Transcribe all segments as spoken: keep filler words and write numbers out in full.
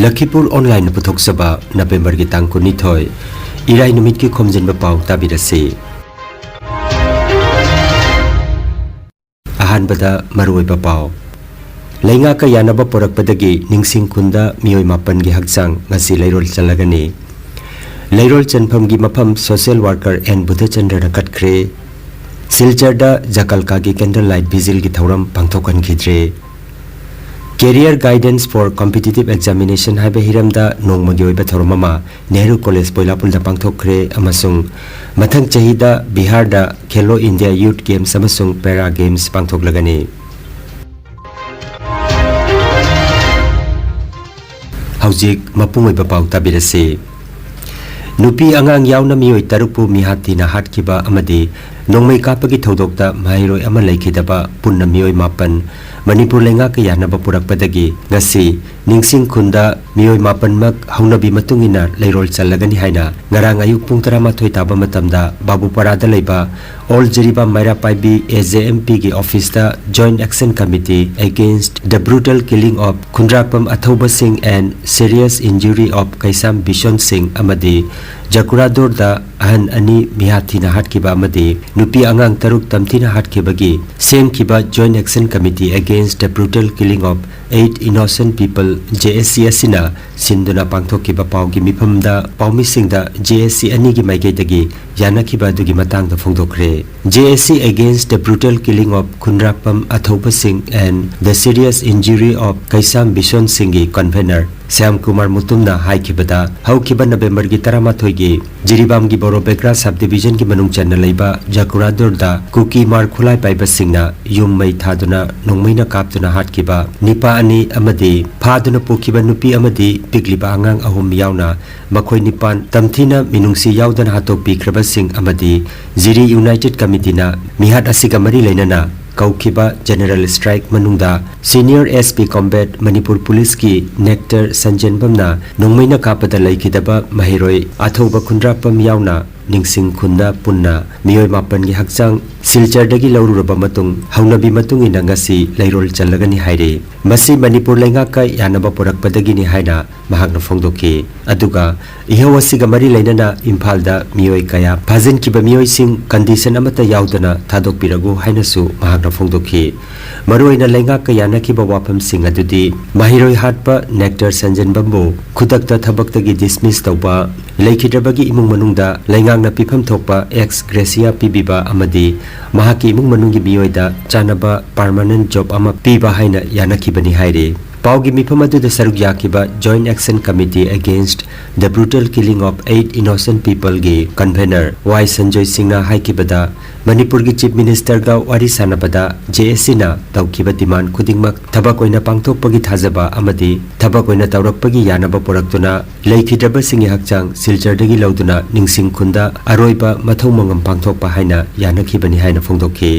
ꯂꯈꯤꯄꯨꯔ ꯑꯣꯟꯂꯥꯏꯟꯅ ꯄꯨꯊꯣꯛꯆꯕ ꯅꯕꯦꯝꯕꯔꯒꯤ ꯇꯥꯡ ꯀꯨꯟꯅꯤꯊꯣꯏ, ꯏꯔꯥꯏ ꯅꯨꯃꯤꯠꯀꯤ ꯈꯣꯝꯖꯤꯟꯕ ꯄꯥꯎ ꯇꯥꯕꯤꯔꯁꯤ꯫ ꯑꯍꯥꯟꯕꯗ ꯃꯔꯨꯑꯣꯏꯕ ꯄꯥꯎ꯫ ꯂꯩꯉꯥꯛꯀ ꯌꯥꯅꯕ ꯄꯣꯔꯛꯄꯗꯒꯤ ꯅꯤꯡꯁꯤꯡ ꯈꯨꯟꯗ ꯃꯤꯑꯣꯏ ꯃꯥꯄꯟꯒꯤ ꯍꯛꯆꯥꯡ ꯉꯁꯤ ꯂꯩꯔꯣꯜ ꯆꯜꯂꯒꯅꯤ꯫ ꯂꯩꯔꯣꯜ ꯆꯟꯐꯝꯒꯤ ꯃꯐꯝ social worker ꯑꯦꯟ ꯕꯨꯙꯆꯟꯗ꯭ꯔꯅ ꯀꯠꯈ꯭ꯔꯦ꯫ ꯁꯤꯜꯆꯔꯗ ꯖꯀꯜꯀꯥꯒꯤ candle light vigilꯒꯤ ꯊꯧꯔꯝ ꯄꯥꯡꯊꯣꯛꯍꯟꯈꯤꯗ꯭ꯔꯦ꯫ Career Guidance for Competitive Examination ꯍꯥꯏꯕ ꯍꯤꯔꯝꯗ ꯅꯣꯡꯃꯒꯤ ꯑꯣꯏꯕ ꯊꯧꯔꯝ ꯑꯃ ꯅꯦꯍꯔꯨ ꯀꯣꯂꯦꯖ ꯄꯣꯏꯂꯥꯄꯨꯜꯗ ꯄꯥꯡꯊꯣꯛꯈ꯭ꯔꯦ ꯑꯃꯁꯨꯡ ꯃꯊꯪ ꯆꯍꯤꯗ ꯕꯤꯍꯥꯔꯗ ꯈꯦꯂꯣ ꯏꯟꯗꯤꯌꯥ ꯌꯨꯊ ꯒꯦꯝꯁ ꯑꯃꯁꯨꯡ ꯄꯦꯔꯥ ꯒꯦꯝꯁ ꯄꯥꯡꯊꯣꯛꯂꯒꯅꯤ꯫ ꯍꯧꯖꯤꯛ ꯃꯄꯨꯡ ꯑꯣꯏꯕ ꯄꯥꯎ ꯇꯥꯕꯤꯔꯁꯤ꯫ ꯅꯨꯄꯤ ꯑꯉꯥꯡ ꯌꯥꯎꯅ ꯃꯤꯑꯣꯏ ꯇꯔꯨꯛꯄꯨ ꯃꯤꯍꯥꯠ ꯊꯤꯅ ꯍꯥꯠꯈꯤꯕ ꯑꯃꯗꯤ ꯅꯣꯡꯃꯩ ꯀꯥꯞꯄꯒꯤ ꯊꯧꯗꯣꯛꯇ ꯃꯍꯩꯔꯣꯏ ꯑꯃ ꯂꯩꯈꯤꯗꯕ ꯄꯨꯟꯅ ꯃꯤꯑꯣꯏ ꯃꯥꯄꯟ ꯃꯅꯤꯄꯨꯔ ꯂꯩꯉꯥꯛꯀ ꯌꯥꯅꯕ ꯄꯨꯔꯛꯄꯗꯒꯤ ꯉꯁꯤ ꯅꯤꯡꯁꯤꯡ ꯈꯨꯟꯗ ꯃꯤꯑꯣꯏ ꯃꯥꯄꯟꯃꯛ ꯍꯧꯅꯕꯤ ꯃꯇꯨꯡ ꯏꯟꯅ ꯂꯩꯔꯣꯜ ꯆꯜꯂꯒꯅꯤ ꯍꯥꯏꯅ ꯉꯔꯥꯡ ꯑꯌꯨꯛ ꯄꯨꯡ ꯇꯔꯥꯃꯥꯊꯣꯏ ꯇꯥꯕ ꯃꯇꯝꯗ ꯕꯥꯕꯨꯄꯥꯔꯥꯗ ꯂꯩꯕ ꯑꯣꯜ ꯖꯤꯔꯤꯕꯥꯝ ꯃꯩꯔꯥ ꯄꯥꯏꯕꯤ AJMPꯒꯤ officeꯇ Joint Action Committee Against the Brutal Killing of ꯈꯨꯟꯗ꯭ꯔꯥꯛꯄꯝ ꯑꯊꯧꯕ ꯁꯤꯡ and Serious Injury of ꯀꯩꯁꯥꯝ ꯕꯤꯁꯣꯟ ꯁꯤꯡ ꯑꯃꯗꯤ ꯖꯀꯨꯔꯥꯗꯣꯔꯗ ꯑꯍꯟ ꯑꯅꯤ ꯃꯤꯍꯥꯠ ꯊꯤꯅ ꯍꯥꯠꯈꯤꯕ ꯑꯃꯗꯤ ꯅꯨꯄꯤ ꯑꯉꯥꯡ ꯇꯔꯨꯛ ꯇꯝꯊꯤꯅ ꯍꯥꯠꯈꯤꯕꯒꯤ ꯁꯦꯝꯈꯤꯕ Joint Action Committee Against the Brutal Killing of Eight Innocent People, JAC ꯑꯁꯤꯅ ꯁꯤꯟꯗꯨꯅ ꯄꯥꯡꯊꯣꯛꯈꯤꯕ ꯄꯥꯎꯒꯤ ꯃꯤꯐꯝꯗ ꯄꯥꯎꯃꯤꯁꯤꯡꯗ JAC ꯑꯅꯤꯒꯤ ꯃꯥꯏꯀꯩꯗꯒꯤ ꯌꯥꯅꯈꯤꯕ ꯑꯗꯨꯒꯤ ꯃꯇꯥꯡꯗ ꯐꯣꯡꯗꯣꯛꯈ꯭ꯔꯦ꯫ JAC Against the Brutal Killing of ꯈꯨꯟꯗ꯭ꯔꯥꯛꯄꯝ ꯑꯊꯧꯕ ꯁꯤꯡ and the Serious Injury of ꯀꯩꯁꯥꯝ ꯕꯤꯁꯣꯟ ꯁꯤꯡꯒꯤ convener ꯁ꯭ꯌꯥꯝ ꯀꯨꯃꯥꯔ ꯃꯨꯇꯨꯝꯅ ꯍꯥꯏꯈꯤꯕꯗ, ꯍꯧꯈꯤꯕ ꯅꯕꯦꯝꯕꯔꯒꯤ ꯇꯔꯥꯃꯥꯊꯣꯏꯒꯤ ꯖꯤꯔꯤꯕꯥꯝꯒꯤ ꯕꯣꯔꯣꯕꯦꯒ꯭ꯔꯥ subdivisionꯒꯤ ꯃꯅꯨꯡ ꯆꯟꯅ ꯂꯩꯕ ꯖꯀꯨꯔꯥꯗꯨꯔꯗ ꯀꯨꯀꯤ ꯃꯥꯔ ꯈꯨꯠꯂꯥꯏ ꯄꯥꯏꯕꯁꯤꯡꯅ ꯌꯨꯝ ꯃꯩ ꯊꯥꯗꯨꯅ ꯅꯣꯡꯃꯩꯅ ꯀꯥꯞꯇꯨꯅ ꯍꯥꯠꯈꯤꯕ ꯅꯤꯄꯥ ꯑꯅꯤ ꯑꯃꯗꯤ ꯐꯥꯗꯨꯅ ꯄꯨꯈꯤꯕ ꯅꯨꯄꯤ ꯑꯃꯗꯤ ꯄꯤꯛꯂꯤꯕ ꯑꯉꯥꯡ ꯑꯍꯨꯝ ꯌꯥꯎꯅ ꯃꯈꯣꯏ ꯅꯤꯄꯥꯟ ꯇꯝꯊꯤꯅ ꯃꯤꯅꯨꯡꯁꯤ ꯌꯥꯎꯗꯅ ꯍꯥꯠꯇꯣꯛꯄꯤꯈ꯭ꯔꯕꯁꯤꯡ ꯑꯃꯗꯤ ꯖꯤꯔꯤ United Committeeꯅ ꯃꯤꯍꯥꯠ ꯑꯁꯤꯒ ꯃꯔꯤ ꯂꯩꯅꯅ ꯀꯧꯈꯤꯕ general strike ꯃꯅꯨꯡꯗ Senior SP Combat ꯃꯅꯤꯄꯨꯔ ꯄꯨꯂꯤꯁꯀꯤ ꯅꯦꯛꯇꯔ ꯁꯟꯖꯦꯟꯕꯝꯅ ꯅꯣꯡꯃꯩꯅ ꯀꯥꯞꯄꯗ ꯂꯩꯈꯤꯗꯕ ꯃꯍꯩꯔꯣꯏ ꯑꯊꯧꯕ ꯈꯨꯟꯗ꯭ꯔꯥꯛꯄꯝ ꯌꯥꯎꯅ ꯅꯤꯡꯁꯤꯡ ꯈꯨꯟꯗ ꯄꯨꯟꯅ ꯃꯤꯑꯣꯏ ꯃꯥꯄꯟꯒꯤ ꯍꯛꯆꯥꯡ ꯁꯤꯜꯆꯔꯗꯒꯤ ꯂꯧꯔꯨꯔꯕ ꯃꯇꯨꯡ ꯍꯧꯅꯕꯤ ꯃꯇꯨꯡ ꯏꯟꯅ ꯉꯁꯤ ꯂꯩꯔꯣꯜ ꯆꯜꯂꯒꯅꯤ ꯍꯥꯏꯔꯤ꯫ ꯃꯁꯤ ꯃꯅꯤꯄꯨꯔ ꯂꯩꯉꯥꯛꯀ ꯌꯥꯅꯕ ꯄꯨꯔꯛꯄꯗꯒꯤꯅꯤ ꯍꯥꯏꯅ ꯃꯍꯥꯛꯅ ꯐꯣꯡꯗꯣꯛꯈꯤ꯫ ꯑꯗꯨꯒ ꯏꯍꯧ ꯑꯁꯤꯒ ꯃꯔꯤ ꯂꯩꯅꯅ ꯏꯝꯐꯥꯜꯗ ꯃꯤꯑꯣꯏ ꯀꯌꯥ ꯐꯥꯖꯤꯟꯈꯤꯕ ꯃꯤꯑꯣꯏꯁꯤꯡ condition ꯑꯃꯠꯇ ꯌꯥꯎꯗꯅ ꯊꯥꯗꯣꯛꯄꯤꯔꯒꯨ ꯍꯥꯏꯅꯁꯨ ꯃꯍꯥꯛꯅ ꯐꯣꯡꯗꯣꯛꯈꯤ꯫ ꯃꯔꯨꯑꯣꯏꯅ ꯂꯩꯉꯥꯛꯀ ꯌꯥꯅꯈꯤꯕ ꯋꯥꯐꯝꯁꯤꯡ ꯑꯗꯨꯗꯤ ꯃꯍꯩꯔꯣꯏ ꯍꯥꯠꯄ ꯅꯦꯛꯇꯔ ꯁꯟꯖꯟꯕꯝꯕꯨ ꯈꯨꯗꯛꯇ ꯊꯕꯛꯇꯒꯤ dismiss ꯇꯧꯕ, ꯂꯩꯈꯤꯗ꯭ꯔꯕꯒꯤ ꯏꯃꯨꯡ ꯃꯅꯨꯡꯗ ꯂꯩꯉꯥꯛꯅ ꯄꯤꯐꯝ ꯊꯣꯛꯄ ex gratia ꯄꯤꯕꯤꯕ ꯑꯃꯗꯤ ꯃꯍꯥꯛꯀꯤ ꯏꯃꯨꯡ ꯃꯅꯨꯡꯒꯤ ꯃꯤꯑꯣꯏꯗ ꯆꯥꯅꯕ permanent job ꯑꯃ ꯄꯤꯕ ꯍꯥꯏꯅ ꯌꯥꯅꯈꯤꯕꯅꯤ ꯍꯥꯏꯔꯤ꯫ ꯄꯥꯎꯒꯤ ꯃꯤꯐꯝ ꯑꯗꯨꯗ ꯁꯔꯨꯛ ꯌꯥꯈꯤꯕ Joint Action Committee Against the Brutal Killing of Eight Innocent Peopleꯒꯤ convener ꯋꯥꯏ ꯁꯟꯖꯣꯏ ꯁꯤꯡꯅ ꯍꯥꯏꯈꯤꯕꯗ, ꯃꯅꯤꯄꯨꯔꯒꯤ Chief Ministerꯒ ꯋꯥꯔꯤ ꯁꯥꯟꯅꯕꯗ JACꯅ ꯇꯧꯈꯤꯕ demand ꯈꯨꯗꯤꯡꯃꯛ ꯊꯕꯛ ꯑꯣꯏꯅ ꯄꯥꯡꯊꯣꯛꯄꯒꯤ ꯊꯥꯖꯕ ꯑꯃꯗꯤ ꯊꯕꯛ ꯑꯣꯏꯅ ꯇꯧꯔꯛꯄꯒꯤ ꯌꯥꯅꯕ ꯄꯨꯔꯛꯇꯨꯅ ꯂꯩꯈꯤꯗ꯭ꯔꯕꯁꯤꯡꯒꯤ ꯍꯛꯆꯥꯡ ꯁꯤꯜꯆꯔꯗꯒꯤ ꯂꯧꯗꯨꯅ ꯅꯤꯡꯁꯤꯡ ꯈꯨꯟꯗ ꯑꯔꯣꯏꯕ ꯃꯊꯧ ꯃꯉꯝ ꯄꯥꯡꯊꯣꯛꯄ ꯍꯥꯏꯅ ꯌꯥꯅꯈꯤꯕꯅꯤ ꯍꯥꯏꯅ ꯐꯣꯡꯗꯣꯛꯈꯤ꯫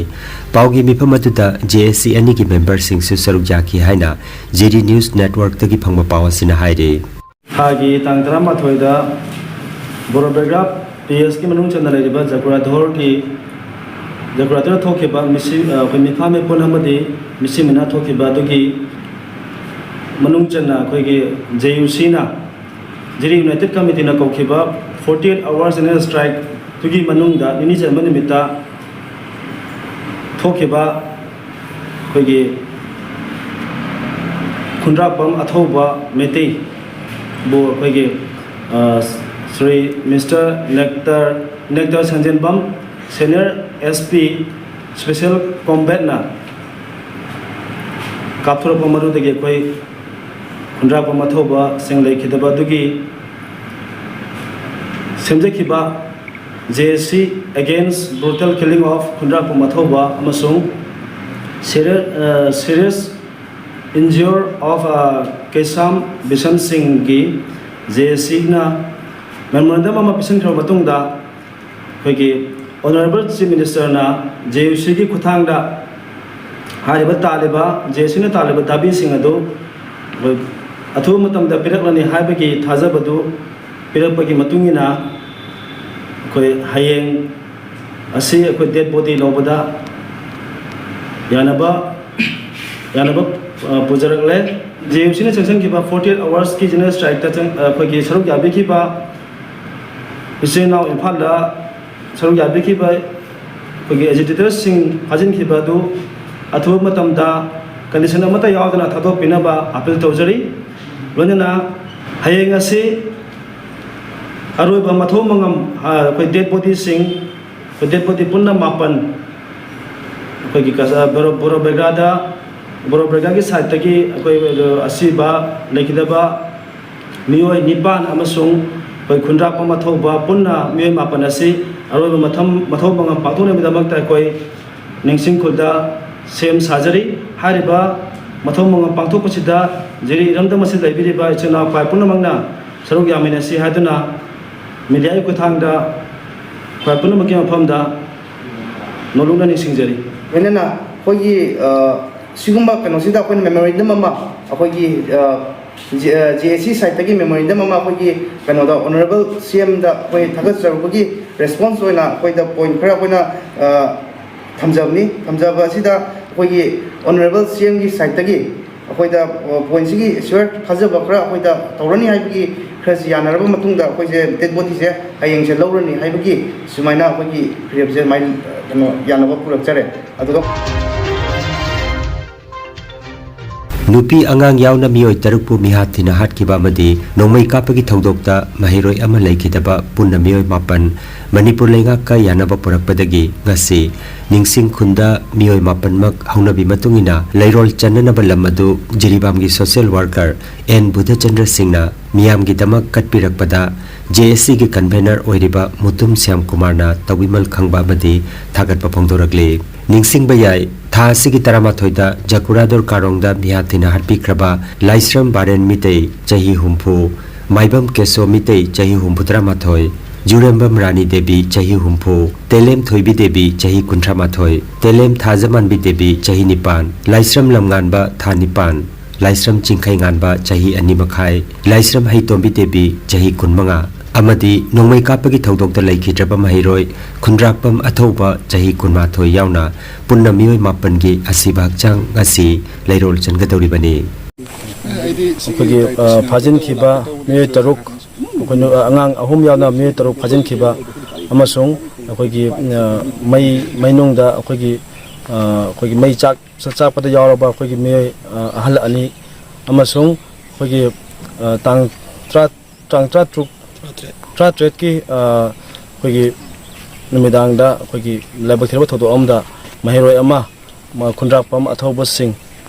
ꯄꯥꯎꯒꯤ ꯃꯤꯐꯝ ꯑꯗꯨꯗ JAC ꯑꯅꯤꯒꯤ memberꯁꯤꯡꯁꯨ ꯁꯔꯨꯛ ꯌꯥꯈꯤ ꯍꯥꯏꯅ GD News Networkꯇꯒꯤ ꯐꯪꯕ ꯄꯥꯎ ꯑꯁꯤꯅ ꯍꯥꯏꯔꯤ꯫ ꯊꯥꯒꯤ ꯇꯥꯡ ꯇꯔꯥꯃꯥꯊꯣꯏꯗ ꯕꯣꯔꯣꯕꯦꯒ꯭ꯔꯥ PSꯀꯤ ꯃꯅꯨꯡ ꯆꯟꯅ ꯂꯩꯔꯤꯕ ꯖꯀꯨꯔꯥꯙꯣꯔꯒꯤ, ꯖꯀꯨꯔꯥꯙꯣꯔ ꯊꯣꯛꯈꯤꯕ ꯃꯤꯁꯤ-, ꯑ, ꯑꯩꯈꯣꯏ ꯃꯤꯐꯥ ꯃꯤꯄꯨꯟ ꯑꯃꯗꯤ ꯃꯤꯁꯤ ꯃꯤꯅꯥ ꯊꯣꯛꯈꯤꯕ ꯑꯗꯨꯒꯤ ꯃꯅꯨꯡ ꯆꯟꯅ ꯑꯩꯈꯣꯏꯒꯤ JUCꯅ, ꯖꯤꯔꯤ United Committeeꯅ ꯀꯧꯈꯤꯕ forty eight hours general strikeꯇꯨꯒꯤ ꯃꯅꯨꯡꯗ ꯅꯤꯅꯤ ꯆꯟꯕ ꯅꯨꯃꯤꯠꯇ ꯊꯣꯛꯈꯤꯕ ꯑꯩꯈꯣꯏꯒꯤ ꯈꯨꯟꯗ꯭ꯔꯥꯛꯄꯝ ꯑꯊꯧꯕ ꯃꯩꯇꯩꯕꯨ ꯑꯩꯈꯣꯏꯒꯤ, ꯑ, Shri mister Nectar, Nectar Sanjenbam, Senior SP Special Combatꯅ ꯀꯥꯞꯊꯣꯔꯛꯄ ꯃꯔꯨꯗꯒꯤ ꯑꯩꯈꯣꯏ ꯈꯨꯟꯗ꯭ꯔꯥꯛꯄꯝ ꯑꯊꯧꯕꯁꯤꯡ ꯂꯩꯈꯤꯗꯕ ꯑꯗꯨꯒꯤ ꯁꯦꯝꯖꯈꯤꯕ JAC Against Brutal Killing of ꯈꯨꯟꯗ꯭ꯔꯥꯛꯄꯝ ꯑꯊꯧꯕ ꯑꯃꯁꯨꯡ serious, ꯑ, serious injury of, ꯑ, ꯀꯦꯁꯥꯝ ꯕꯤꯁꯟ ꯁꯤꯡꯒꯤ JACꯅ memorandum ꯑꯃ ꯄꯤꯁꯤꯟꯈ꯭ꯔꯕ ꯃꯇꯨꯡꯗ, ꯑꯩꯈꯣꯏꯒꯤ Honourable Chief Ministerꯅ JUCꯒꯤ ꯈꯨꯠꯊꯥꯡꯗ ꯍꯥꯏꯔꯤꯕ ꯇꯥꯜꯂꯤꯕ, JACꯅ ꯇꯥꯜꯂꯤꯕ ꯗꯥꯕꯤꯁꯤꯡ ꯑꯗꯨ ꯑꯩꯈꯣꯏ ꯑꯊꯨꯕ ꯃꯇꯝꯗ ꯄꯤꯔꯛꯂꯅꯤ ꯍꯥꯏꯕꯒꯤ ꯊꯥꯖꯕꯗꯨ ꯄꯤꯔꯛꯄꯒꯤ ꯃꯇꯨꯡ ꯏꯟꯅ, ꯑꯩꯈꯣꯏ ꯍꯌꯦꯡ ꯑꯁꯤ ꯑꯩꯈꯣꯏ dead body ꯂꯧꯕꯗ ꯌꯥꯅꯕ, ꯌꯥꯅꯕ ꯑ, ꯄꯨꯖꯔꯛꯂꯦ꯫ ꯖꯦ ꯌꯨ ꯁꯤꯅ ꯆꯪꯁꯤꯟꯈꯤꯕ forty eight hours ꯀꯤ general strike ꯇ ꯆꯪ-, ꯑ, ꯑꯩꯈꯣꯏꯒꯤ ꯁꯔꯨꯛ ꯌꯥꯕꯤꯈꯤꯕ ꯏꯆꯤꯜ ꯏꯅꯥꯎ ꯏꯝꯐꯥꯜꯗ ꯁꯔꯨꯛ ꯌꯥꯕꯤꯈꯤꯕ ꯑꯩꯈꯣꯏꯒꯤ agitators ꯁꯤꯡ ꯐꯥꯖꯤꯟꯈꯤꯕ ꯑꯗꯨ ꯑꯊꯨꯕ ꯃꯇꯝꯗ condition ꯑꯃꯠꯇ ꯌꯥꯎꯗꯅ ꯊꯥꯗꯣꯛꯄꯤꯅꯕ appeal ꯇꯧꯖꯔꯤ꯫ ꯂꯣꯏꯅꯅ ꯍꯌꯦꯡ ꯑꯁꯤ ꯑꯔꯣꯏꯕ ꯃꯊꯧ ꯃꯉꯝ, ꯑ, ꯑꯩꯈꯣꯏ dead body ꯁꯤꯡ, ꯑꯩꯈꯣꯏ dead body ꯄꯨꯟꯅ ꯃꯥꯄꯟ, ꯑꯩꯈꯣꯏꯒꯤ ꯀꯁ-, ꯕꯣꯔꯣ-, ꯕꯣꯔꯣꯕꯦꯒꯥꯗ, ꯕꯣꯔꯣꯕꯦꯒꯥꯒꯤ side ꯇꯒꯤ ꯑꯩꯈꯣꯏ, ꯑ, ꯑꯁꯤꯕ ꯂꯩꯈꯤꯗꯕ ꯃꯤꯑꯣꯏ ꯅꯤꯄꯥꯟ ꯑꯃꯁꯨꯡ ꯑꯩꯈꯣꯏ ꯈꯨꯟꯗ꯭ꯔꯥꯛꯄꯝ ꯑꯊꯧꯕ ꯄꯨꯟꯅ ꯃꯤꯑꯣꯏ ꯃꯥꯄꯟ ꯑꯁꯤ ꯑꯔꯣꯏꯕ ꯃꯊꯝ-, ꯃꯊꯧ ꯃꯉꯝ ꯄꯥꯡꯊꯣꯛꯅꯕꯒꯤꯗꯃꯛꯇ ꯑꯩꯈꯣꯏ ꯅꯤꯡꯁꯤꯡ ꯈꯨꯜꯗ ꯁꯦꯝ ꯁꯥꯖꯔꯤ꯫ ꯍꯥꯏꯔꯤꯕ ꯃꯊꯧ ꯃꯉꯝ ꯄꯥꯡꯊꯣꯛꯄꯁꯤꯗ ꯖꯤꯔꯤ ꯏꯔꯝꯗꯝ ꯑꯁꯤꯗ ꯂꯩꯕꯤꯔꯤꯕ ꯏꯆꯤꯜ ꯏꯅꯥꯎ ꯄꯥꯏ ꯄꯨꯝꯅꯃꯛꯅ ꯁꯔꯨꯛ ꯌꯥꯃꯤꯟꯅꯁꯤ ꯍꯥꯏꯗꯨꯅ media ꯒꯤ ꯈꯨꯠꯊꯥꯡꯗ ꯈ꯭ꯋꯥꯏ ꯄꯨꯝꯅꯃꯛꯀꯤ ꯃꯐꯝꯗ ꯅꯣꯂꯨꯛꯅ ꯅꯤꯡꯁꯤꯡꯖꯔꯤ꯫ ꯂꯣꯏꯅꯅ ꯑꯩꯈꯣꯏꯒꯤ, ꯑ, ꯁꯤꯒꯨꯝꯕ ꯀꯩꯅꯣꯁꯤꯗ ꯑꯩꯈꯣꯏꯅ memorandum ꯑꯃ ꯑꯩꯈꯣꯏꯒꯤ, ꯑ, ꯖꯤ-, ꯑ, ꯖꯦ ꯑꯦ ꯁꯤ side ꯇꯒꯤ memorandum ꯑꯃ ꯑꯩꯈꯣꯏꯒꯤ ꯀꯩꯅꯣꯗ Honourable ꯁꯤ ꯑꯦꯝꯗ ꯑꯩꯈꯣꯏ ꯊꯥꯒꯠꯆꯔꯨꯕꯒꯤ response ꯑꯣꯏꯅ ꯑꯩꯈꯣꯏꯗ point ꯈꯔ ꯑꯩꯈꯣꯏꯅ, ꯑ, ꯊꯝꯖꯕꯅꯤ꯫ ꯊꯝꯖꯕ ꯑꯁꯤꯗ ꯑꯩꯈꯣꯏꯒꯤ Honourable ꯁꯤ ꯑꯦꯝꯒꯤ side ꯇꯒꯤ ꯑꯩꯈꯣꯏꯗ, ꯑ, point ꯁꯤꯒꯤ sure ꯊꯥꯖꯕ ꯈꯔ ꯑꯩꯈꯣꯏꯗ ꯇꯧꯔꯅꯤ ꯍꯥꯏꯕꯒꯤ ꯈꯔꯁꯤ ꯌꯥꯅꯔꯕ ꯃꯇꯨꯡꯗ ꯑꯩꯈꯣꯏꯁꯦ dead body ꯁꯦ ꯍꯌꯦꯡꯁꯦ ꯂꯧꯔꯅꯤ ꯍꯥꯏꯕꯒꯤ ꯁꯨꯃꯥꯏꯅ ꯑꯩꯈꯣꯏꯒꯤ ꯐꯤꯔꯦꯞꯁꯦ ꯁꯨꯃꯥꯏꯅ, ꯑ, ꯀꯩꯅꯣ ꯌꯥꯅꯕ ꯄꯨꯔꯛꯆꯔꯦ꯫ ꯑꯗꯨꯒ ꯅꯨꯄꯤ ꯑꯉꯥꯡ ꯌꯥꯎꯅ ꯃꯤꯑꯣꯏ ꯇꯔꯨꯛꯄꯨ ꯃꯤꯍꯥꯠ ꯊꯤꯅ ꯍꯥꯠꯈꯤꯕ ꯑꯃꯗꯤ ꯅꯣꯡꯃꯩ ꯀꯥꯞꯄꯒꯤ ꯊꯧꯗꯣꯛꯇ ꯃꯍꯩꯔꯣꯏ ꯑꯃ ꯂꯩꯈꯤꯗꯕ ꯄꯨꯟꯅ ꯃꯤꯑꯣꯏ ꯃꯥꯄꯟ ꯃꯅꯤꯄꯨꯔ ꯂꯩꯉꯥꯛꯀ ꯌꯥꯅꯕ ꯄꯨꯔꯛꯄꯗꯒꯤ ꯉꯁꯤ ꯅꯤꯡꯁꯤꯡ ꯈꯨꯟꯗ ꯃꯤꯑꯣꯏ ꯃꯥꯄꯟꯃꯛ ꯍꯧꯅꯕꯤ ꯃꯇꯨꯡ ꯏꯟꯅ ꯂꯩꯔꯣꯜ ꯆꯟꯅꯅꯕ ꯂꯝ ꯑꯗꯨ ꯖꯤꯔꯤꯕꯥꯝꯒꯤ social worker ꯑꯦꯟ ꯕꯨꯙꯆꯟꯗ꯭ꯔ ꯁꯤꯡꯅ ꯃꯤꯌꯥꯝꯒꯤꯗꯃꯛ ꯀꯠꯄꯤꯔꯛꯄꯗ ꯖꯦ ꯑꯦꯁ ꯁꯤꯒꯤ convener ꯑꯣꯏꯔꯤꯕ ꯃꯨꯇꯨꯝ ꯁ꯭ꯌꯥꯝ ꯀꯨꯃꯥꯔꯅ ꯇꯧꯕꯤꯃꯜ ꯈꯪꯕ ꯑꯃꯗꯤ ꯊꯥꯒꯠꯄ ꯐꯣꯡꯗꯣꯔꯛꯂꯤ꯫ ꯅꯤꯡꯁꯤꯡꯕ ꯌꯥꯏ, ꯊꯥ ꯑꯁꯤꯒꯤ ꯇꯔꯥꯃꯥꯊꯣꯏꯗ ꯖꯀꯨꯔꯥꯗꯣꯔ ꯀꯥꯔꯣꯡꯗ ꯃꯤꯍꯥꯠ ꯊꯤꯅ ꯍꯥꯠꯄꯤꯈ꯭ꯔꯕ ꯂꯥꯏꯁ꯭ꯔꯝ ꯕꯥꯔꯦꯟ ꯃꯤꯇꯩ, ꯆꯍꯤ ꯍꯨꯝꯐꯨ, ꯃꯥꯏꯕꯝ ꯀꯦꯁꯣ ꯃꯤꯇꯩ, ꯆꯍꯤ ꯍꯨꯝꯐꯨꯇꯔꯥꯃꯥꯊꯣꯏ, ꯖꯨꯔꯦꯝꯕꯝ ꯔꯥꯅꯤ ꯗꯦꯕꯤ, ꯆꯍꯤ ꯍꯨꯝꯐꯨ, ꯇꯦꯂꯦꯝ ꯊꯣꯏꯕꯤ ꯗꯦꯕꯤ, ꯆꯍꯤ ꯀꯨꯟꯊ꯭ꯔꯥꯃꯥꯊꯣꯏ, ꯇꯦꯂꯦꯝ ꯊꯥꯖꯃꯥꯟꯕꯤ ꯗꯦꯕꯤ, ꯆꯍꯤ ꯅꯤꯄꯥꯟ, ꯂꯥꯏꯁ꯭ꯔꯝ ꯂꯝꯉꯥꯟꯕ, ꯊꯥ ꯅꯤꯄꯥꯟ, ꯂꯥꯏꯁ꯭ꯔꯝ ꯆꯤꯡꯈꯩꯉꯥꯟꯕ, ꯆꯍꯤ ꯑꯅꯤ ꯃꯈꯥꯏ, ꯂꯥꯏꯁ꯭ꯔꯝ ꯍꯩꯇꯣꯝꯕꯤ ꯗꯦꯕꯤ, ꯆꯍꯤ ꯀꯨꯟꯃꯉꯥ, ꯑꯃꯗꯤ ꯅꯣꯡꯃꯩ ꯀꯥꯞꯄꯒꯤ ꯊꯧꯗꯣꯛꯇ ꯂꯩꯈꯤꯗ꯭ꯔꯕ ꯃꯍꯩꯔꯣꯏ ꯈꯨꯟꯗ꯭ꯔꯥꯛꯄꯝ ꯑꯊꯧꯕ ꯆꯍꯤ ꯀꯨꯟꯃꯥꯊꯣꯏ ꯌꯥꯎꯅ ꯄꯨꯟꯅ ꯃꯤꯑꯣꯏ ꯃꯥꯄꯟꯒꯤ ꯑꯁꯤꯕ ꯍꯛꯆꯥꯡ ꯉꯁꯤ ꯂꯩꯔꯣꯜ ꯆꯟꯒꯗꯧꯔꯤꯕꯅꯤ꯫ ꯑꯩꯈꯣꯏꯒꯤ ꯐꯥꯖꯤꯟꯈꯤꯕ ꯃꯤꯑꯣꯏ ꯇꯔꯨꯛ, ꯑꯩꯈꯣꯏꯅ ꯑꯉꯥꯡ ꯑꯍꯨꯝ ꯌꯥꯎꯅ ꯃꯤꯑꯣꯏ ꯇꯔꯨꯛ ꯐꯥꯖꯤꯟꯈꯤꯕ ꯑꯃꯁꯨꯡ ꯑꯩꯈꯣꯏꯒꯤ ꯃꯩ ꯃꯩꯅꯨꯡꯗ ꯑꯩꯈꯣꯏꯒꯤ ꯑꯩꯈꯣꯏꯒꯤ ꯃꯩ ꯆꯥꯛ ꯆꯥꯛꯄꯗ ꯌꯥꯎꯔꯕ ꯑꯩꯈꯣꯏꯒꯤ ꯃꯤꯑꯣꯏ ꯑꯍꯜ ꯑꯅꯤ ꯑꯃꯁꯨꯡ ꯑꯩꯈꯣꯏꯒꯤ ꯇꯥꯡ ꯇꯔꯥ ꯇꯥꯡ ꯇꯔꯥꯇꯔꯨꯛ ꯇꯔꯥꯇꯔꯦꯠꯀꯤ ꯑꯩꯈꯣꯏꯒꯤ ꯅꯨꯃꯤꯗꯥꯡꯗ ꯑꯩꯈꯣꯏꯒꯤ ꯂꯥꯏꯕꯛ ꯊꯤꯔꯕ ꯊꯧꯗꯣꯛ ꯑꯃꯗ ꯃꯍꯩꯔꯣꯏ ꯑꯃ ꯈꯨꯟꯗ꯭ꯔꯥꯛꯄꯝ ꯑꯊꯧꯕꯁꯤꯡ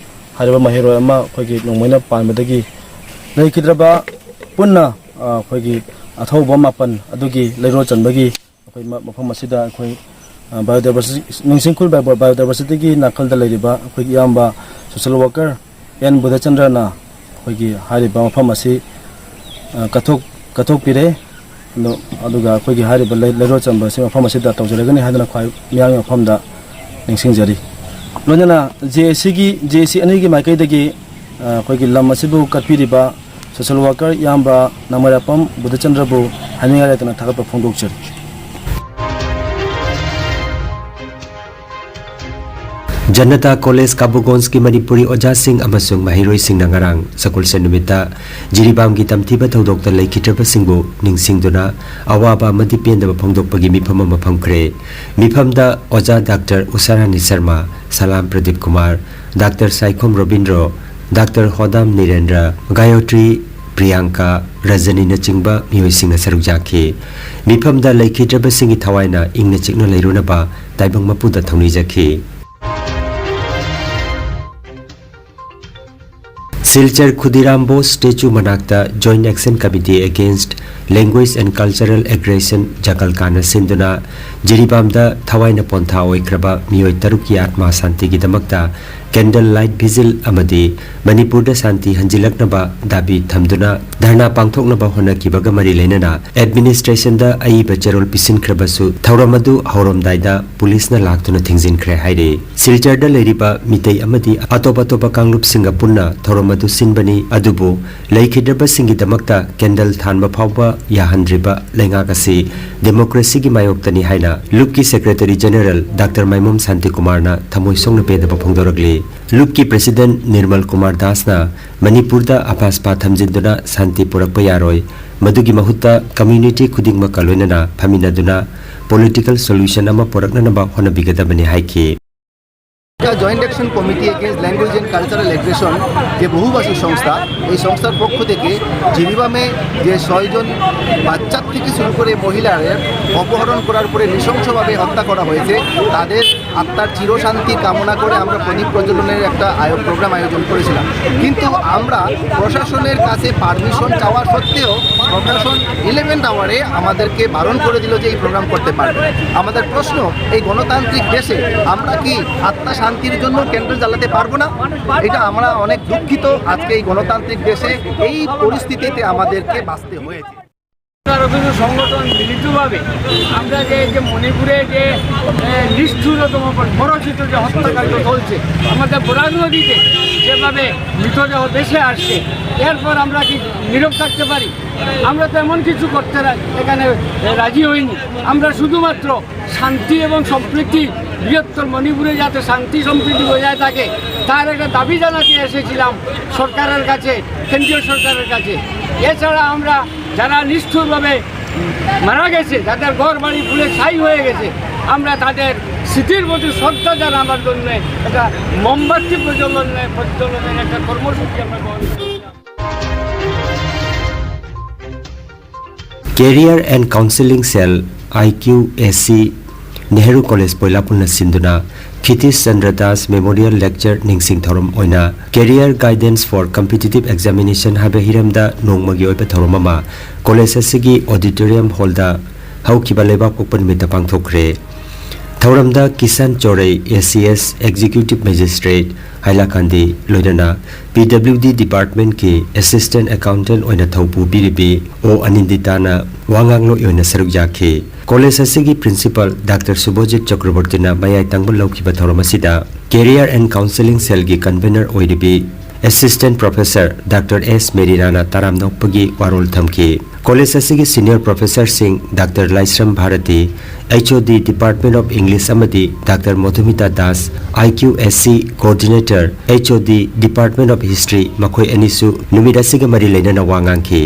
ꯍꯥꯏꯔꯤꯕ ꯃꯍꯩꯔꯣꯏ ꯑꯃ ꯑꯩꯈꯣꯏꯒꯤ ꯅꯣꯡꯃꯩꯅ ꯄꯥꯟꯕꯗꯒꯤ ꯂꯩꯈꯤꯗ꯭ꯔꯕ ꯄꯨꯟꯅ ꯑꯩꯈꯣꯏꯒꯤ ꯑꯊꯧꯕ ꯃꯥꯄꯟ ꯑꯗꯨꯒꯤ ꯂꯩꯔꯣꯜ ꯆꯟꯕꯒꯤ ꯑꯩꯈꯣꯏ ꯃꯐꯝ ꯑꯁꯤꯗ ꯑꯩꯈꯣꯏ ꯕꯥꯏꯑꯣꯗꯥꯏꯕꯔꯁꯤꯇꯤ ꯅꯤꯡꯁꯤꯡꯈꯨꯜ ꯕꯥꯏꯑꯣꯗꯥꯏꯕꯔꯁꯤꯇꯤꯒꯤ ꯅꯥꯀꯜꯗ ꯂꯩꯔꯤꯕ ꯑꯩꯈꯣꯏꯒꯤ ꯏꯌꯥꯝꯕ ꯁꯣꯁꯦꯜ ꯋꯥꯔꯀꯔ ꯑꯦꯟ ꯕꯨꯙꯆꯟꯗ꯭ꯔꯅ ꯑꯩꯈꯣꯏꯒꯤ ꯍꯥꯏꯔꯤꯕ ꯃꯐꯝ ꯑꯁꯤ ꯀꯠꯊꯣꯛ ꯀꯠꯊꯣꯛꯄꯤꯔꯦ꯫ ꯑꯗꯨꯒ ꯑꯩꯈꯣꯏꯒꯤ ꯍꯥꯏꯔꯤꯕ ꯂꯩꯔꯣꯜ ꯆꯟꯕ ꯑꯁꯤ ꯃꯐꯝ ꯑꯁꯤꯗ ꯇꯧꯖꯔꯒꯅꯤ ꯍꯥꯏꯗꯨꯅ ꯈ꯭ꯋꯥꯏ ꯃꯤꯌꯥꯝꯒꯤ ꯃꯐꯝꯗ ꯅꯤꯡꯁꯤꯡꯖꯔꯤ꯫ ꯂꯣꯏꯅꯅ ꯖꯦ ꯑꯦ ꯁꯤꯒꯤ ꯖꯦ ꯑꯦ ꯁꯤ ꯑꯅꯤꯒꯤ ꯃꯥꯏꯀꯩꯗꯒꯤ ꯑꯩꯈꯣꯏꯒꯤ ꯂꯝ ꯑꯁꯤꯕꯨ ꯀꯠꯄꯤꯔꯤꯕ ꯁꯣꯁꯦꯜ ꯋꯥꯔꯀꯔ ꯏꯌꯥꯝꯕ ꯅꯃꯔꯥꯄꯝ ꯕꯨꯙꯆꯟꯗ꯭ꯔꯕꯨ ꯍꯥꯏꯅꯤꯡꯉꯥꯏ ꯂꯩꯇꯅ ꯊꯥꯒꯠꯄ ꯐꯣꯡꯗꯣꯛꯆꯔꯤ꯫ ꯖꯅꯇꯥ ꯀꯣꯂꯦꯖ ꯀꯥꯕꯨꯒꯣꯟꯁꯀꯤ ꯃꯅꯤꯄꯨꯔꯤ ꯑꯣꯖꯥꯁꯤꯡ ꯑꯃꯁꯨꯡ ꯃꯍꯩꯔꯣꯏꯁꯤꯡꯅ ꯉꯔꯥꯡ ꯁꯒꯣꯜꯁꯦꯟ ꯅꯨꯃꯤꯠꯇ ꯖꯤꯔꯤꯕꯥꯝꯒꯤ ꯇꯝꯊꯤꯕ ꯊꯧꯗꯣꯛꯇ ꯂꯩꯈꯤꯗ꯭ꯔꯕꯁꯤꯡꯕꯨ ꯅꯤꯡꯁꯤꯡꯗꯨꯅ ꯑꯋꯥꯕ ꯑꯃꯗꯤ ꯄꯦꯟꯗꯕ ꯐꯣꯡꯗꯣꯛꯄꯒꯤ ꯃꯤꯐꯝ ꯑꯃ ꯐꯝꯈ꯭ꯔꯦ꯫ ꯃꯤꯐꯝꯗ ꯑꯣꯖꯥ ꯗꯥꯛꯇꯔ ꯎꯁꯥꯔꯥꯅꯤ ꯁꯔꯃ, ꯁꯂꯥꯝ ꯄ꯭ꯔꯗꯤꯞ ꯀꯨꯃꯥꯔ, ꯗꯥꯛꯇꯔ ꯁꯥꯏꯈꯣꯝ ꯔꯣꯕꯤꯟꯗ꯭ꯔꯣ, ꯗꯥꯛꯇꯔ ꯍꯣꯗꯥꯝ ꯅꯤꯔꯦꯟꯗ꯭ꯔ, ꯒꯥꯌꯣꯇ꯭ꯔꯤ, ꯄ꯭ꯔꯤꯌꯥꯡꯀꯥ, ꯔꯖꯅꯤꯅꯆꯤꯡꯕ ꯃꯤꯑꯣꯏꯁꯤꯡꯅ ꯁꯔꯨꯛ ꯌꯥꯈꯤ꯫ ꯃꯤꯐꯝꯗ ꯂꯩꯈꯤꯗ꯭ꯔꯕꯁꯤꯡꯒꯤ ꯊꯋꯥꯏꯅ ꯏꯪꯅ ꯆꯤꯛꯅ ꯂꯩꯔꯨꯅꯕ ꯇꯥꯏꯕꯪ ꯃꯄꯨꯗ ꯊꯧꯅꯤꯖꯈꯤ꯫ ꯁꯤꯜꯆꯔ ꯈꯨꯗꯤꯔꯥꯝ ꯕꯣꯁ ꯁ꯭ꯇꯦꯆꯨ ꯃꯅꯥꯛꯇ Joint Action Committee Against Language and Cultural Aggression, ꯖꯀꯜꯀꯥꯅ ꯁꯤꯟꯗꯨꯅ ꯖꯤꯔꯤꯕꯥꯝꯗ ꯊꯋꯥꯏꯅ ꯄꯣꯟꯊꯥ ꯑꯣꯏꯈ꯭ꯔꯕ ꯃꯤꯑꯣꯏ ꯇꯔꯨꯛꯀꯤ ꯑꯥꯠꯃꯥ ꯁꯥꯟꯇꯤꯒꯤꯗꯃꯛꯇ candle light vigil ꯑꯃꯗꯤ ꯃꯅꯤꯄꯨꯔꯗ ꯁꯥꯟꯇꯤ ꯍꯟꯖꯤꯜꯂꯛꯅꯕ ꯗꯥꯕꯤ ꯊꯝꯗꯨꯅ ꯙꯔꯅꯥ ꯄꯥꯡꯊꯣꯛꯅꯕ ꯍꯣꯠꯅꯈꯤꯕꯒ ꯃꯔꯤ ꯂꯩꯅꯅ administrationꯗ ꯑꯏꯕ ꯆꯦꯔꯣꯜ ꯄꯤꯁꯤꯟꯈ꯭ꯔꯕꯁꯨ ꯊꯧꯔꯝ ꯑꯗꯨ ꯍꯧꯔꯝꯗꯥꯏꯗ ꯄꯨꯂꯤꯁꯅ ꯂꯥꯛꯇꯨꯅ ꯊꯤꯡꯖꯤꯟꯈ꯭ꯔꯦ ꯍꯥꯏꯔꯤ꯫ ꯁꯤꯜꯆꯔꯗ ꯂꯩꯔꯤꯕ ꯃꯤꯇꯩ ꯑꯃꯗꯤ ꯑꯇꯣꯞ ꯑꯇꯣꯞꯄ ꯀꯥꯡꯂꯨꯞꯁꯤꯡꯒ ꯄꯨꯟꯅ ꯊꯧꯔꯝ ꯑꯗꯨ ꯁꯤꯟꯕꯅꯤ, ꯑꯗꯨꯕꯨ ꯂꯩꯈꯤꯗ꯭ꯔꯕꯁꯤꯡꯒꯤꯗꯃꯛꯇ candle ꯊꯥꯟꯕ ꯐꯥꯎꯕ ꯌꯥꯍꯟꯗ꯭ꯔꯤꯕ ꯂꯩꯉꯥꯛ ꯑꯁꯤ democracyꯒꯤ ꯃꯥꯌꯣꯛꯇꯅꯤ ꯍꯥꯏꯅ ꯂꯨꯞꯀꯤ Secretary General Doctor ꯃꯥꯏꯃꯣꯝ ꯁꯥꯟꯇꯤꯀꯨꯃꯥꯔꯅ ꯊꯃꯣꯏ ꯁꯣꯛꯅ ꯄꯦꯟꯗꯕ ꯐꯣꯡꯗꯣꯔꯛꯂꯤ꯫ ꯂꯨꯞꯀꯤ President ꯅꯤꯔꯃꯜ ꯀꯨꯃꯥꯔ ꯗꯥꯁꯅ ꯃꯅꯤꯄꯨꯔꯗ ꯑꯐꯥꯁꯄꯥ ꯊꯝꯖꯤꯟꯗꯨꯅ ꯁꯥꯟꯇꯤ ꯄꯨꯔꯛꯄ ꯌꯥꯔꯣꯏ, ꯃꯗꯨꯒꯤ ꯃꯍꯨꯠꯇ community ꯈꯨꯗꯤꯡꯃꯛꯀ ꯂꯣꯏꯅꯅ ꯐꯝꯃꯤꯟꯅꯗꯨꯅ political solution ꯑꯃ ꯄꯨꯔꯛꯅꯅꯕ ꯍꯣꯠꯅꯕꯤꯒꯗꯕꯅꯤ ꯍꯥꯏꯈꯤ꯫ Joint action committee against language and cultural aggression, যে বহুভাষী সংস্থা, এই সংস্থার পক্ষ থেকে জিরিবামে যে ছয়জন বাচ্চা থেকে শুরু করে মহিলাদের অপহরণ করার পরে নৃশংসভাবে হত্যা করা হয়েছে, তাদের আত্মার চিরশান্তি কামনা করে আমরা প্রদীপ প্রজ্বলনের একটা আয়ো প্রোগ্রাম আয়োজন করেছিলাম। কিন্তু আমরা প্রশাসনের কাছে পারমিশন চাওয়া সত্ত্বেও প্রশাসন ইলেভেন্থ আওয়ারে আমাদেরকে বারণ করে দিল যে এই প্রোগ্রাম করতে পারবে। আমাদের প্রশ্ন, এই গণতান্ত্রিক দেশে আমরা কি আত্মা শান্তির জন্য ক্যান্ডেল জ্বালাতে পারবো না? এটা আমরা অনেক দুঃখিত। আজকে এই গণতান্ত্রিক দেশে এই পরিস্থিতিতে আমাদেরকে বাঁচতে হয়েছে। তার কিছু সংগঠন মিলিতভাবে আমরা যে এই যে মণিপুরে যে এ, নিষ্ঠুরতম বর্বরচিত যে হত্যাকাণ্ড চলছে, আমাদের বরাক নদীতে যেভাবে মৃতদেহ ভেসে আসছে, এরপর আমরা কি নীরব থাকতে পারি? আমরা তো এমন কিছু করতে রা- এখানে এ, রাজি হইনি। আমরা শুধুমাত্র শান্তি এবং সম্প্রীতি, বৃহত্তর মণিপুরে যাতে শান্তি সম্প্রীতি বজায় থাকে, তার একটা দাবি জানাতে এসেছিলাম সরকারের কাছে, কেন্দ্রীয় সরকারের কাছে। এছাড়া আমরা যারা নিষ্ঠুরভাবে মারা গেছে, যাদের ঘর বাড়ি পুড়ে ছাই হয়ে গেছে, আমরা তাদের স্মৃতির প্রতি শ্রদ্ধা জানাবার জন্য একটা মোমবাতি প্রজ্বলন প্রজ্বলনের একটা কর্মসূচি আমরা গ্রহণ করেছিলাম। Career and Counselling Cell, IQAC, Nehru college ꯄꯣꯏꯂꯥꯄꯨꯜꯅ ꯁꯤꯟꯗꯨꯅ ꯈꯤꯇꯤꯁ ꯆꯟꯗ꯭ꯔ ꯗꯥꯁ ꯃꯦꯃꯣꯔꯤꯌꯦꯜ ꯂꯦꯛꯆꯔ ꯅꯤꯡꯁꯤꯡ ꯊꯧꯔꯝ ꯑꯣꯏꯅ Career Guidance for Competitive Examination ꯍꯥꯏꯕ ꯍꯤꯔꯝꯗ ꯅꯣꯡꯃꯒꯤ ꯑꯣꯏꯕ ꯊꯧꯔꯝ ꯑꯃ ꯀꯣꯂꯦꯖ ꯑꯁꯤꯒꯤ ꯑꯣꯗꯤꯇꯣꯔꯤꯌꯝ ꯍꯣꯜꯗ ꯍꯧꯈꯤꯕ ꯂꯩꯕꯥꯛꯄꯣꯛꯄ ꯅꯨꯃꯤꯠꯇ ꯄꯥꯡꯊꯣꯛꯈ꯭ꯔꯦ꯫ ꯊꯧꯔꯝꯗ ꯀꯤꯁꯟ ꯆꯣꯔꯩ, ꯑꯦ ꯁꯤ ꯑꯦꯁ ꯑꯦꯛꯖꯤꯀ꯭ꯌꯨꯇꯤꯚ ꯃꯦꯖꯤꯁꯇ꯭ꯔꯦꯠ ꯍꯥꯏꯂꯥꯀꯥꯟꯗꯤ, ꯂꯣꯏꯅꯅ ꯄꯤ ꯗꯕ꯭ꯂꯤꯎ ꯗꯤ ꯗꯤꯄꯥꯔꯠꯃꯦꯟꯠꯀꯤ ꯑꯦꯁꯤꯁꯇꯦꯟꯠ ꯑꯦꯀꯥꯎꯟꯇꯦꯟꯠ ꯑꯣꯏꯅ ꯊꯧ ꯄꯨꯕꯤꯔꯤꯕꯤ ꯑꯣ ꯑꯅꯤꯟꯗꯤꯇꯥꯅ ꯋꯥꯉꯥꯡꯂꯣꯏ ꯑꯣꯏꯅ ꯁꯔꯨꯛ ꯌꯥꯈꯤ꯫ ꯀꯣꯂꯦꯖ ꯑꯁꯤꯒꯤ ꯄ꯭ꯔꯤꯟꯁꯤꯄꯥꯜ ꯗꯥꯛꯇꯔ ꯁꯨꯚꯣꯖꯤꯠ ꯆꯀ꯭ꯔꯕꯣꯔꯇꯤꯅ ꯃꯌꯥꯏ ꯊꯪꯕ ꯂꯧꯈꯤꯕ ꯊꯧꯔꯝ ꯑꯁꯤꯗ Career and Counselling Cellꯒꯤ ꯀꯟꯚꯦꯅꯔ ꯑꯣꯏꯔꯤꯕꯤ ꯑꯦꯁꯤꯁꯇꯦꯟꯠ ꯄ꯭ꯔꯣꯐꯦꯁꯔ ꯗꯥꯛꯇꯔ ꯑꯦꯁ ꯃꯦꯔꯤꯅꯥꯅ ꯇꯔꯥꯝꯅ ꯑꯣꯛꯄꯒꯤ ꯋꯥꯔꯣꯜ ꯊꯝꯈꯤ꯫ ꯀꯣꯂꯦꯖ ꯑꯁꯤꯒꯤ ꯁꯤꯅꯤꯌꯔ ꯄ꯭ꯔꯣꯐꯦꯁꯔꯁꯤꯡ doctor Laishram Bharti, H O D, department of English ꯑꯃꯗꯤ doctor Madhumita Das, I Q A C coordinator, H O D, department of history, ꯃꯈꯣꯏ ꯑꯅꯤꯁꯨ ꯅꯨꯃꯤꯠ ꯑꯁꯤꯒ ꯃꯔꯤ ꯂꯩꯅꯅ ꯋꯥ ꯉꯥꯡꯈꯤ꯫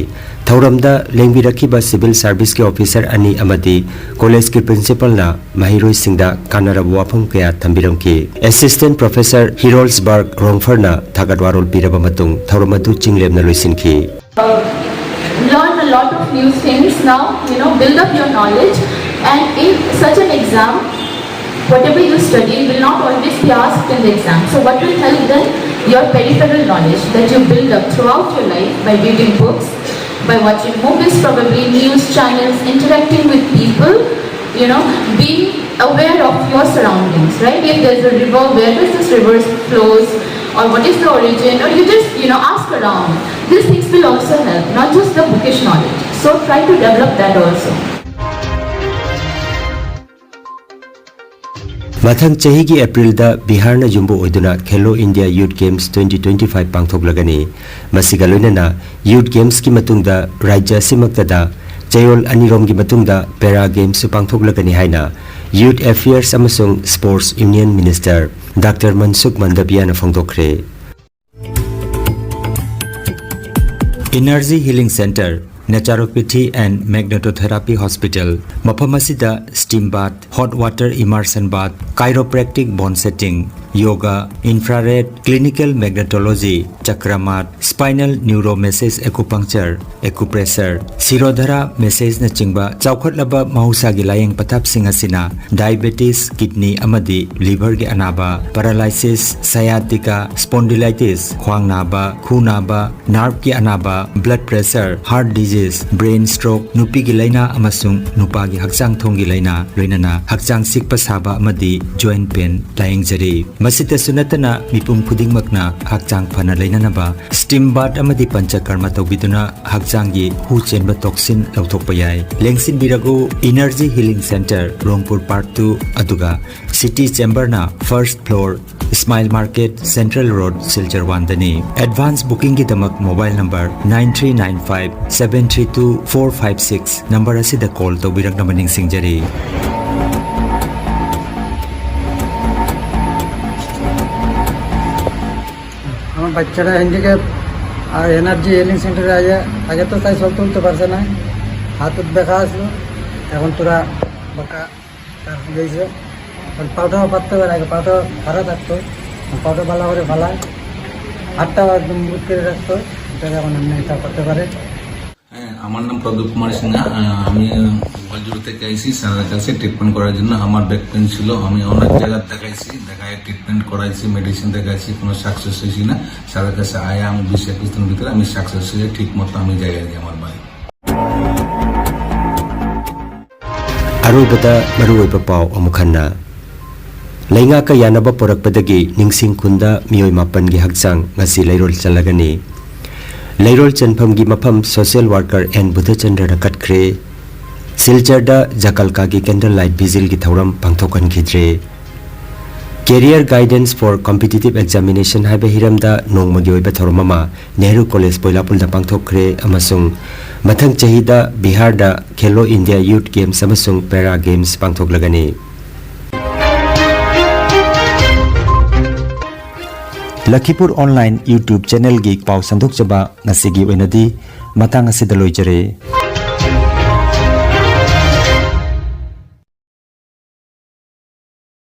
ꯊꯧꯔꯝꯗ ꯂꯦꯡꯕꯤꯔꯛꯈꯤꯕ ꯁꯤꯚꯤꯜ ꯁꯥꯔꯚꯤꯁꯀꯤ ꯑꯣꯐꯤꯁꯔ ꯑꯅꯤ ꯑꯃꯗꯤ ꯀꯣꯂꯦꯖꯀꯤ ꯄ꯭ꯔꯤꯟꯁꯤꯄꯥꯜꯅ ꯃꯍꯩꯔꯣꯏꯁꯤꯡꯗ ꯀꯥꯟꯅꯔꯕ ꯋꯥꯐꯝ ꯀꯌꯥ ꯊꯝꯕꯤꯔꯝꯈꯤ꯫ ꯑꯦꯁꯤꯁꯇꯦꯟꯠ ꯄ꯭ꯔꯣꯐꯦꯁꯔ ꯍꯤꯔꯣꯜꯁꯕꯔꯒ ꯔꯣꯡꯐꯔꯅ ꯊꯥꯒꯠ ꯋꯥꯔꯣꯜ ꯄꯤꯔꯕ ꯃꯇꯨꯡ ꯊꯧꯔꯝ ꯑꯗꯨ ꯆꯤꯡꯂꯦꯝꯅ ꯂꯣꯏꯁꯤꯟꯈꯤ꯫ Learn a lot of new things now, you know, build up your knowledge, and in such an exam, whatever you study will not always be asked in the exam. So what will help then? Your peripheral knowledge that you build up throughout your life by reading books, by watching movies, probably news channels, interacting with people, you know, being aware of your surroundings, right? If there's a river, where does this river flows, or what is the origin, or you just, you know, ask around. These things will also help, not just the bookish knowledge. So try to develop that also. ꯃꯊꯪ ꯆꯍꯤꯒꯤ ꯑꯦꯄ꯭ꯔꯤꯜꯗ ꯕꯤꯍꯥꯔꯅ ꯌꯨꯝꯕꯨ ꯑꯣꯏꯗꯨꯅ Khelo India youth games twenty twenty five ꯄꯥꯡꯊꯣꯛꯂꯒꯅꯤ꯫ ꯃꯁꯤꯒ ꯂꯣꯏꯅꯅ youth ꯒꯦꯝꯁꯀꯤ ꯃꯇꯨꯡꯗ ꯔꯥꯖ꯭ꯌ ꯑꯁꯤꯃꯛꯇꯗ ꯆꯌꯣꯜ ꯑꯅꯤꯔꯣꯝꯒꯤ ꯃꯇꯨꯡꯗ ꯄꯦꯔꯥ ꯒꯦꯝꯁꯁꯨ ꯄꯥꯡꯊꯣꯛꯂꯒꯅꯤ ꯍꯥꯏꯅ ꯌꯨꯊ ꯑꯦꯐꯤꯌꯔꯁ ꯑꯃꯁꯨꯡ sports union minister doctor Mansukh ꯃꯟꯗꯕꯤꯌꯥꯅ ꯐꯣꯡꯗꯣꯛꯈ꯭ꯔꯦ꯫ Energy Healing Centre, Naturopathy and Magnetotherapy Hospital, ꯃꯐꯝ ꯑꯁꯤꯗ steam bath, hot water immersion bath, chiropractic bone setting, yoga, infrared, clinical magnetology, chakramat, spinal neuromassage acupuncture, acupressure, Shirodhara massage ꯅꯆꯤꯡꯕ ꯆꯥꯎꯈꯠꯂꯕ ꯃꯍꯧꯁꯥꯒꯤ ꯂꯥꯌꯦꯡ ꯄꯊꯥꯞꯁꯤꯡ ꯑꯁꯤꯅ diabetes, kidney ꯑꯃꯗꯤ liver ꯒꯤ ꯑꯅꯥꯕ, paralysis, sciatica, spondylitis, ꯈ꯭ꯋꯥꯡ ꯅꯥꯕ, ꯈꯨ ꯅꯥꯕ, nerve ꯀꯤ ꯑꯅꯥꯕ, blood pressure, heart disease, brain stroke, ꯅꯨꯄꯤꯒꯤ ꯂꯥꯏꯅꯥ ꯑꯃꯁꯨꯡ ꯅꯨꯄꯥꯒꯤ ꯍꯛꯆꯥꯡ ꯊꯣꯡꯒꯤ ꯂꯥꯏꯅꯥ, ꯂꯣꯏꯅꯅ ꯍꯛꯆꯥꯡ ꯆꯤꯛꯄ ꯁꯥꯕ ꯑꯃꯗꯤ joint pain ꯂꯥꯌꯦꯡꯖꯔꯤ꯫ ꯃꯁꯤꯇꯁꯨ ꯅꯠꯇꯅ ꯃꯤꯄꯨꯝ ꯈꯨꯗꯤꯡꯃꯛꯅ ꯍꯛꯆꯥꯡ ꯐꯅ ꯂꯩꯅꯅꯕ steam bath ꯑꯃꯗꯤ ꯄꯟꯆꯀꯔꯃ ꯇꯧꯕꯤꯗꯨꯅ ꯍꯛꯆꯥꯡꯒꯤ ꯍꯨ ꯆꯦꯟꯕ toxin ꯂꯧꯊꯣꯛꯄ ꯌꯥꯏ꯫ ꯂꯦꯡꯁꯤꯟꯕꯤꯔꯒ Energy Healing Center, ꯔꯣꯡꯄꯨꯔ Park two, ꯑꯗꯨꯒ City Chamber ꯅ first floor, Smile Market, Central Road, Silchar one ꯗꯅꯤ꯫ Advance booking ꯒꯤꯗꯃꯛ mobile number nine three nine five seven three two four five six number ꯑꯁꯤꯗ call ꯇꯧꯕꯤꯔꯛꯅꯕ ꯅꯤꯡꯁꯤꯡꯖꯔꯤ꯫ আমার বাচ্চাটা handicap, আর energy healing সেন্টারে আগে আগে তো তাই চলতে উঠতে পারছে না, হাত উত বেঁকা আসলো, এখন তোরা বাঁকা তার হয়েছে। এখন পাউটাও পাততে পারে, আগে পাউটা খারাপ থাকতো, পাউটা ভালো করে ফালায়, হাতটাও একদম মুট করে রাখতো, এটা এখন এমনি এটা করতে পারে। হ্যাঁ, আমার নাম প্রদীপ কুমার সিনহা। আহ, আমি গোয়ালজুড়ি থেকে আইছি স্যারের কাছে ট্রিটমেন্ট করার জন্য। আমার ব্যাক পেন ছিল, আমি অনেক জায়গায় দেখাইছি, দেখায় ট্রিটমেন্ট করাইছি, মেডিসিন দেখাইছি, কোনো সাকসেস হয়েছি না। স্যারের কাছে আয়া আমি বিশ একুশ দিনের ভিতরে আমি সাকসেস হয়ে ঠিক মতো আমি যাই আর কি আমার বাড়ি। ꯑꯔꯣꯏꯕꯗ ꯃꯔꯨꯑꯣꯏꯕ ꯄꯥꯎ ꯑꯃꯨꯛ ꯍꯟꯅ꯫ ꯂꯩꯉꯥꯛꯀ ꯌꯥꯅꯕ ꯄꯣꯔꯛꯄꯗꯒꯤ ꯅꯤꯡꯁꯤꯡ ꯈꯨꯟꯗ ꯃꯤꯑꯣꯏ ꯃꯥꯄꯟꯒꯤ ꯍꯛꯆꯥꯡ ꯉꯁꯤ ꯂꯩꯔꯣꯜ ꯆꯜꯂꯒꯅꯤ꯫ ꯂꯩꯔꯣꯜ ꯆꯟꯐꯝꯒꯤ ꯃꯐꯝ social worker ꯑꯦꯟ ꯕꯨꯙꯆꯟꯗ꯭ꯔꯅ ꯀꯠꯈ꯭ꯔꯦ꯫ ꯁꯤꯜꯆꯔꯗ ꯖꯀꯜꯀꯥꯒꯤ candle light vigil ꯒꯤ ꯊꯧꯔꯝ ꯄꯥꯡꯊꯣꯛꯍꯟꯈꯤꯗ꯭ꯔꯦ꯫ Career Guidance for Competitive Examination ꯍꯥꯏꯕ ꯍꯤꯔꯝꯗ ꯅꯣꯡꯃꯒꯤ ꯑꯣꯏꯕ ꯊꯧꯔꯝ ꯑꯃ ꯅꯦꯍꯔꯨ ꯀꯣꯂꯦꯖ ꯄꯣꯏꯂꯥꯄꯨꯜꯗ ꯄꯥꯡꯊꯣꯛꯈ꯭ꯔꯦ ꯑꯃꯁꯨꯡ ꯃꯊꯪ ꯆꯍꯤꯗ ꯕꯤꯍꯥꯔꯗ ꯈꯦꯂꯣ ꯏꯟꯗꯤꯌꯥ ꯌꯨꯊ ꯒꯦꯝꯁ ꯑꯃꯁꯨꯡ ꯄꯦꯔꯥ ꯒꯦꯝꯁ ꯄꯥꯡꯊꯣꯛꯂꯒꯅꯤ꯫ ꯂꯈꯤꯄꯨꯔ ꯑꯣꯟꯂꯥꯏꯟ YouTube ꯆꯦꯅꯦꯜꯒꯤ ꯄꯥꯎ ꯁꯟꯗꯣꯛꯆꯕ ꯉꯁꯤꯒꯤ ꯑꯣꯏꯅꯗꯤ ꯃꯇꯥꯡ ꯑꯁꯤꯗ ꯂꯣꯏꯖꯔꯦ꯫